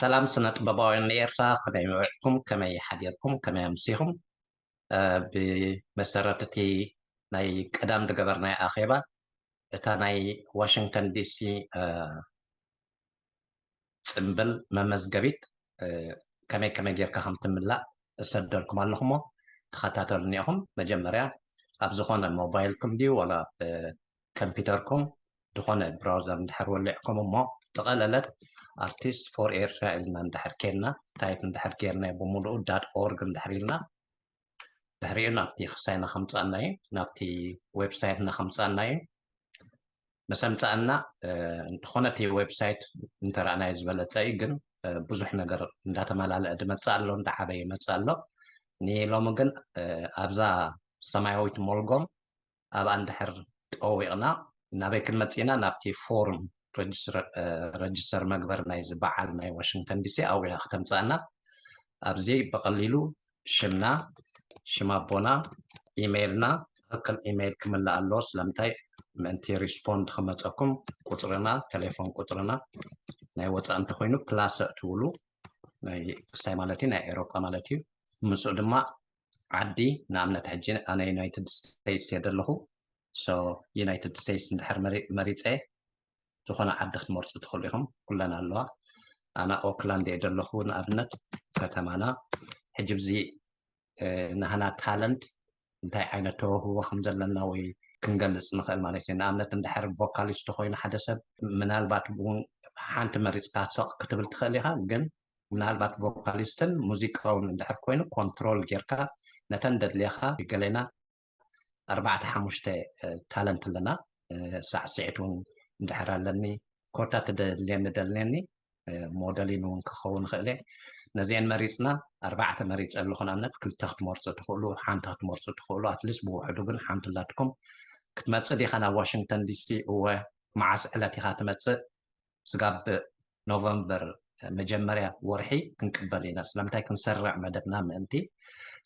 ሰላም ስነ ጥበባውያን ንኤርትራ፣ ከመይ ውዒልኩም? ከመይ ሓዲርኩም? ከመይ ኣምሲኹም? ብመሰረት እቲ ናይ ቀዳም ዝገበርናዮ ኣኼባ፣ እታ ናይ ዋሽንግተን ዲሲ ጽምብል መመዝገቢት ከመይ ከመይ ጌርካ ከም ትምላእ እሰደልኩም ኣለኹ እሞ ተኸታተሉኒ ኢኹም። መጀመርያ ኣብ ዝኾነ ሞባይልኩም ድዩ ዋላ ኣብ ኮምፒውተርኩም ዝኾነ ብራውዘር እንድሕር ወሊዕኩም እሞ ተቐለለት ኣርቲስት ፎር ኤርትራ ኢልና እንድሕር ኬድና ታይፕ እንድሕር ጌርና ብምሉኡ ዳት ኦርግ እንድሕር ኢልና ድሕሪኡ ናብቲ ክሳይና ከምፃና እዩ ናብቲ ዌብሳይትና ከምፃና እዩ መሰምፃና እንተኾነ እቲ ዌብሳይት እንተረኣናዮ ዝበለፀ እዩ ግን ብዙሕ ነገር እንዳተመላለአ ድመፅእ ኣሎ እንዳዓበየ ይመፅእ ኣሎ ንሎሚ ግን ኣብዛ ሰማያዊት ሞልጎም ኣብኣ እንድሕር ጠዊቕና ናበይ ክንመፅእ ኢና ናብቲ ፎርም ረጅስተር መግበር ናይዚ በዓል ናይ ዋሽንግተን ዲሲ ኣብያ ክተምፅኣና ኣብዚ ብቐሊሉ ሽምና ሽም ኣቦና ኢሜይልና ትክክል ኢሜይል ክምላእ ኣለዎ ስለምንታይ ምእንቲ ሪስፖንድ ክመፀኩም ቁፅርና ቴሌፎን ቁፅርና ናይ ወፃኢ እንተኮይኑ ፕላስ እትብሉ ናይ ክሳይ ማለት እዩ ናይ ኤሮጳ ማለት እዩ ምስኡ ድማ ዓዲ ንኣብነት ሕጂ ኣነ ዩናይትድ ስቴትስ እየ ዘለኹ ሶ ዩናይትድ ስቴትስ እንድሕር መሪፀ ዝኾነ ዓዲ ክትመርፁ ትኽእሉ ኢኹም ኩለን ኣለዋ ኣነ ኦክላንድ እየ ዘለኹ ንኣብነት ከተማና ሕጂ ብዚ ናህና ታለንት እንታይ ዓይነት ተወህቦ ከም ዘለና ወይ ክንገልፅ ንኽእል ማለት እዩ ንኣብነት እንድሕር ቮካሊስት ተኮይኑ ሓደ ሰብ ምናልባት እውን ሓንቲ መሪፅካ ሰቕ ክትብል ትኽእል ኢኻ ግን ምናልባት ቮካሊስትን ሙዚቃውን እንድሕር ኮይኑ ኮንትሮል ጌርካ ነተን ደድልየኻ ገሌና ኣርባዕተ ሓሙሽተ ታለንት ኣለና ሳዕስዒት እውን እንድሕር ኣለኒ ኮታ ትደልየኒ ደልየኒ ሞደሊን እውን ክኸውን ይኽእል ነዚአን መሪፅና ኣርባዕተ መሪፀ ኣለኹ ንኣብነት ክልተ ክትመርፁ ትኽእሉ ሓንቲ ክትመርፁ ትኽእሉ ኣትሊስት ብውሕዱ ግን ሓንቲ ላትኩም ክትመፅእ ዲኻ ናብ ዋሽንግተን ዲሲ እወ መዓስ ዕለት ኢኻ ትመፅእ ስጋብ ኖቨምበር መጀመርያ ወርሒ ክንቅበል ኢና ስለምንታይ ክንሰርዕ መደብና ምእንቲ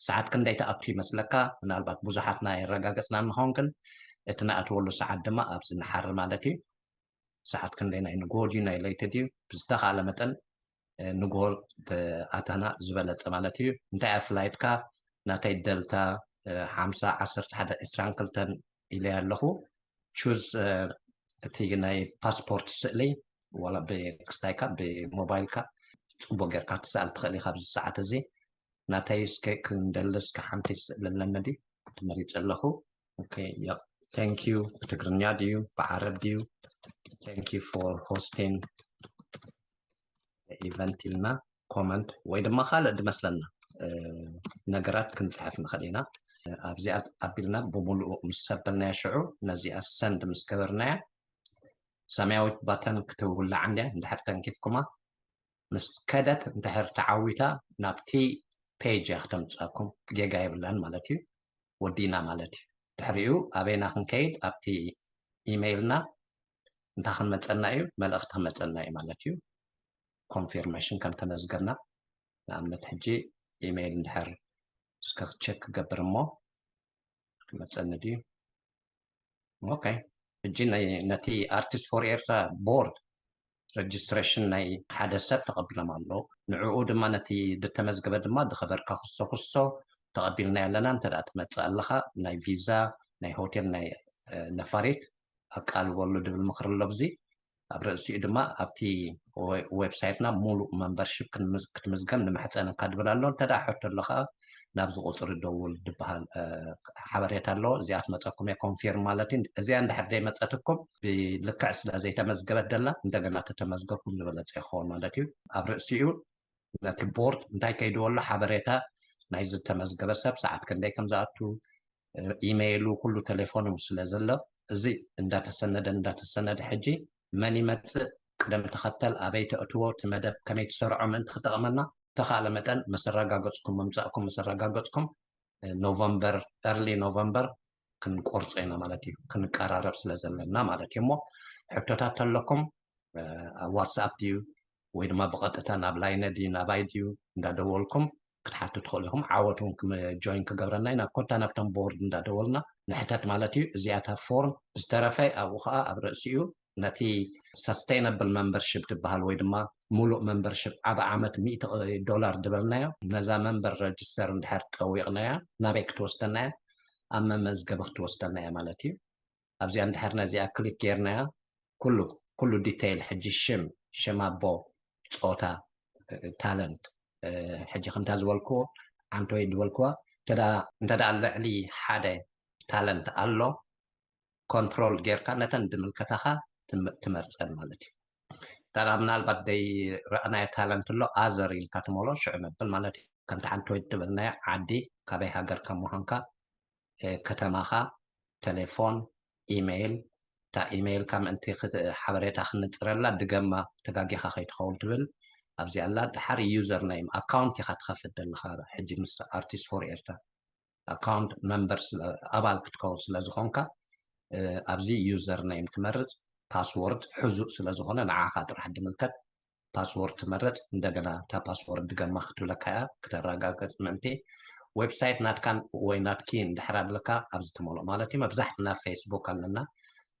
ሰዓት ክንደይ ተኣቱ ይመስለካ ምናልባት ብዙሓትና የረጋገፅና ንኸውን ግን እቲ ንኣትወሉ ሰዓት ድማ ኣብዚ ንሓር ማለት እዩ ሰዓት ክንደይ ናይ ንጎ ድዩ ናይ ለይቲ ድዩ ብዝተኻለ መጠን ንጎ ኣተና ዝበለፀ ማለት እዩ እንታይ ኣብ ፍላይትካ ናተይ ደልታ ሓምሳ ዓሰርተ ሓደ ዕስራን ክልተን ኢለ ኣለኹ ቹዝ እቲ ናይ ፓስፖርት ስእሊ ዋላ ብክስታይካ ብሞባይልካ ፅቡቅ ጌርካ ትስኣል ትኽእል ኢካ ኣብዚ ሰዓት እዚ ናተይ እስከ ክንደሊ እስከ ሓንቲ ስእሊ ኣለኒ ዲ ትመሪፅ ኣለኹ thank you ብትግርኛ ድዩ ብዓረብ ድዩ thank you for hosting event ኢልና ኮመንት ወይ ድማ ካልእ ድመስለና ነገራት ክንፅሕፍ ንኽእል ኢና ኣብዚኣ ኣቢልና ብምሉኡ ምስ ሰበልናያ ሽዑ ነዚኣ ሰንድ ምስ ገበርናያ ሰማያዊት ባተን ክትውላዕ እንድያ እንድሕር ተንኪፍኩማ ምስ ከደት እንድሕር ተዓዊታ ናብቲ ፔጅ እያ ክተምፅኣኩም ጌጋ የብላን ማለት እዩ ወዲና ማለት እዩ ድሕሪኡ ኣበይና ክንከይድ ኣብቲ ኢሜይልና እንታይ ክንመፀና እዩ መልእኽቲ ክመፀና እዩ ማለት እዩ ኮንፊርሜሽን ከም ተመዝገብና ንኣብነት ሕጂ ኢሜይል እንድሕር እስከ ቸክ ክገብር እሞ ክመፀኒ ድዩ ኦኬ ሕጂ ነቲ ኣርቲስት ፎር ኤርትራ ቦርድ ረጅስትሬሽን ናይ ሓደ ሰብ ተቐቢሎም ኣለዉ ንዕኡ ድማ ነቲ ዝተመዝገበ ድማ ዝኸበርካ ክሶ ክሶ ተቐቢልና ኣለና እንተ ትመፅእ ኣለኻ ናይ ቪዛ ናይ ሆቴል ናይ ነፋሪት ኣቃልበሉ ዝብል ምኽሪ ኣሎ ብዚ ኣብ ርእሲኡ ድማ ኣብቲ ዌብሳይትና ሙሉእ መምበርሽፕ ክትምዝገብ ንምሕፀነካ ዝብል ኣሎ እንተ ሕቶ ኣሎ ከዓ ናብዚ ቁፅሪ ደውል ዝበሃል ሓበሬታ ኣሎ እዚኣ ትመፀኩም እየ ኮንፊርም ማለት እዩ እዚኣ እንድሕር ዘይመፀትኩም ብልክዕ ስለ ዘይተመዝገበት ደላ እንደገና ተተመዝገብኩም ዝበለፀ ይኸውን ማለት እዩ ኣብ ርእሲኡ ነቲ ቦርድ እንታይ ከይድዎ ኣሎ ሓበሬታ ናይ ዝተመዝገበ ሰብ ሰዓት ክንደይ ከም ዝኣቱ ኢሜይሉ ኩሉ ቴሌፎኑ ስለ ዘሎ እዚ እንዳተሰነደ እንዳተሰነደ ሕጂ መን ይመፅእ ቅደም ተኸተል ኣበይ ተእትዎ እቲ መደብ ከመይ ትሰርዖ ምእንቲ ክጠቕመና ተኻለ መጠን መሰረጋገጽኩም ምምጻእኩም መሰረጋገጽኩም ኖቨምበር፣ ኤርሊ ኖቨምበር ክንቆርጾ ኢና ማለት እዩ፣ ክንቀራረብ ስለ ዘለና ማለት እዩ። እሞ ሕቶታት ተለኩም ኣብ ዋትስኣፕ ድዩ ወይ ድማ ብቐጥታ ናብ ላይነ ድዩ ናባይ ድዩ እንዳደወልኩም ክትሓቱ ትኽእሉ ኢኹም። ዓወት እውን ጆይን ክገብረና ኢና። ኮታ ናብቶም ቦርድ እንዳደወልና ንሕተት ማለት እዩ። እዚኣታ ፎርም ዝተረፈ ኣብኡ ከዓ ኣብ ርእሲኡ ነቲ ሰስተይነብል መምበርሽፕ ትበሃል ወይ ድማ ሙሉእ መምበርሽፕ ኣብ ዓመት ሚእቲ ዶላር ዝበልናዮ ነዛ መምበር ረጅስተር እንድሕር ጠዊቕናያ ናበይ ክትወስደና እያ? ኣብ መመዝገቢ ክትወስደና እያ ማለት እዩ። ኣብዚኣ እንድሕር ነዚኣ ክሊክ ጌርናያ ኩሉ ኩሉ ዲቴይል ሕጂ ሽም ሽም ኣቦ ፆታ ታለንት ሕጂ ከምታ ዝበልክዎ ዓንቶይ ዝበልክዋ እንተ ደኣ ልዕሊ ሓደ ታለንት ኣሎ ኮንትሮል ጌርካ ነተን ዝምልከታኻ ትመርፀን ማለት እዩ። ታዳ ምናልባት ደይ ረኣናዮ ታለንት ኣሎ ኣዘር ኢልካ ትመሎ ሽዑ ነብል ማለት እዩ። ከምቲ ዓንቶይ ትብልናዮ ዓዲ ካበይ ሃገር ከም ምዃንካ ከተማኻ፣ ቴሌፎን፣ ኢሜይል፣ እታ ኢሜይልካ ምእንቲ ሓበሬታ ክንጽረላ ድገማ ተጋጊኻ ከይትኸውን ትብል ኣብዚ ኣላ። ድሓር ዩዘር ናይም ኣካውንት ኢኻ ትኸፍት ዘለኻ ሕጂ ምስ ኣርቲስት ፎር ኤርትራ ኣካውንት መምበር ኣባል ክትከውን ስለ ዝኾንካ ኣብዚ ዩዘር ናይም ትመርጽ ፓስወርድ ሕዙእ ስለ ዝኾነ ንዓኻ ጥራሕ ድምልከት ፓስወርድ ትመርጽ። እንደገና እታ ፓስወርድ ድገማ ክትብለካ እያ ክተረጋገጽ ምእንቲ። ዌብሳይት ናትካን ወይ ናትኪ እንድሕር ኣለካ ኣብዚ ትመልኦ ማለት እዩ። መብዛሕትና ፌስቡክ ኣለና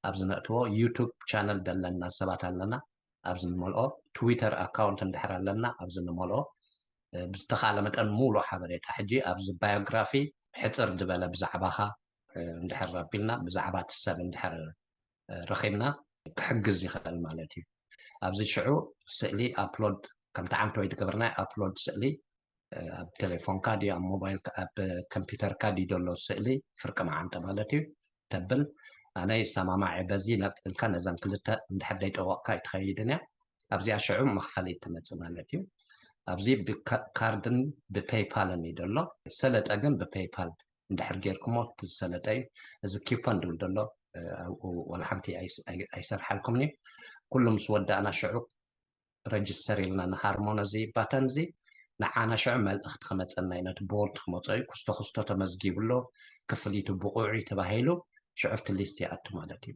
ኣብዚ ነእትዎ፣ ዩቱብ ቻነል ደለና ሰባት ኣለና ኣብዚ ንመልኦ፣ ትዊተር ኣካውንት እንድሕር ኣለና ኣብዚ ንመልኦ። ብዝተኻለ መጠን ሙሉእ ሓበሬታ ሕጂ ኣብዚ ባዮግራፊ ሕፅር ዝበለ ብዛዕባኻ እንድሕር ኣቢልና ብዛዕባ እቲ ሰብ እንድሕር ረኺብና ክሕግዝ ይኽእል ማለት እዩ። ኣብዚ ሽዑ ስእሊ ኣፕሎድ ከምቲ ዓንቶይ ዝገበርናዮ ኣፕሎድ ስእሊ ኣብ ቴሌፎንካ ድዩ ኣብ ሞባይል ኣብ ኮምፒውተርካ ድዩ ዘሎ ስእሊ ፍርቂ መዓንጠ ማለት እዩ ተብል ኣነ ይሰማማዕ በዚ ኢልካ ነዘን ክልተ እንድሕር ደይጠወቕካ ኣይትኸይድን እያ ኣብዚኣ ሽዑ መኽፈሊ ትመፅእ ማለት እዩ ኣብዚ ብካርድን ብፔይፓልን እዩ ዘሎ ሰለጠ ግን ብፔይፓል እንድሕር ጌርኩሞ እቲ ዝሰለጠ እዩ። እዚ ኪፖን ድብል ዘሎ ኣብኡ ዋላ ሓንቲ ኣይሰርሓልኩምን እዩ። ኩሉ ምስ ወዳእና ሽዑ ረጅስተር ኢልና ንሃርሞን እዚ ባተን እዚ ንዓና ሽዑ መልእኽቲ ክመፀና እዩ። ነቲ ቦርድ ክመፀ እዩ። ኩስቶ ኩስቶ ተመዝጊቡ ኣሎ ክፍሊቱ ብቑዕ እዩ ተባሂሉ ሽዑ ኣብቲ ሊስት ይኣቱ ማለት እዩ።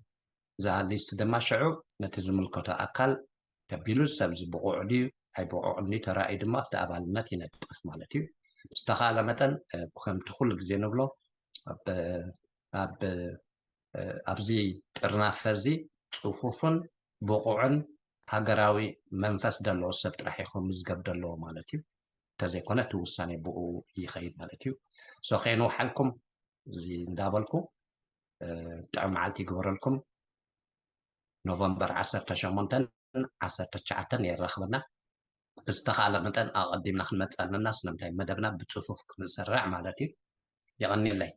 እዛ ሊስት ድማ ሽዑ ነቲ ዝምልከቶ ኣካል ተቢሉ ሰብ እዚ ብቑዕ ድዩ ኣይብቑዕን ድዩ ተራእዩ ድማ ኣብቲ ኣባልነት ይነጥፍ ማለት እዩ። ዝተኻእለ መጠን ከምቲ ኩሉ ግዜ ንብሎ ኣብ ኣብዚ ጥርናፈ እዚ ፅፉፍን ብቑዕን ሃገራዊ መንፈስ ዘለዎ ሰብ ጥራሕ እዩ ክምዝገብ ዘለዎ ማለት እዩ። እንተዘይኮነ እቲ ውሳኔ ብኡ ይኸይድ ማለት እዩ። ሶ ከየንውሓልኩም እዚ እንዳበልኩ ጥዑም መዓልቲ ይግበረልኩም። ኖቨምበር ዓሰርተ ሸሞንተን ዓሰርተ ትሽዓተን የራኽበና። ብዝተኻእለ መጠን ኣቐዲምና ክንመፅእ ኣለና። ስለምንታይ መደብና ብፅፉፍ ክንሰርዕ ማለት እዩ። የቐንየለይ።